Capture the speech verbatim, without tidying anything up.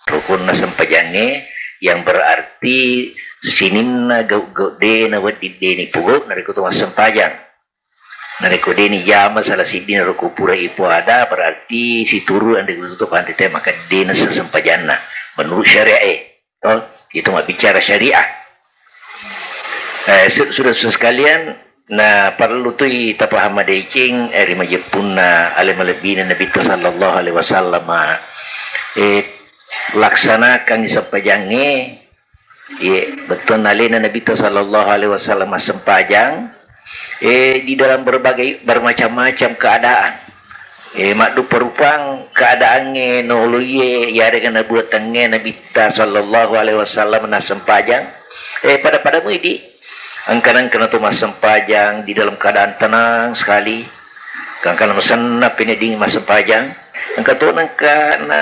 Rukunna sempajangnge yang berarti sininna gau-gau de na wedding de ni pogau narekko to massempajang. Narekko de ni jama salah siddina rukun pura ipoada, berarti situru anre kutu to kanre te maka de na sempajanna menurut syariat e. To, itu mabbicara syariah. Eh, su-, sudah, sudah sekalian, na parellu tui tapaham madeceng, eh, ri majeppunna ale malebbina Nabitta sallallahu alaihi wasallam. Eh, laksanakan sempajangnge, ye, bettuanna alena Nabitta sallallahu alaihi wasallam massempajang, eh, di dalam berbagai, bermacam-macam keadaan. Eh, maddupa-rupang keadaangnge naoloie, yarega nabuatengnge Nabitta sallallahu alaihi wasallam nassempajang. Eh, pada-pada muidi. Engka-, engkana to massempajang di dalam keadaan tenang sekali. Engkana masenna penedding massempajang. Engka to nengka na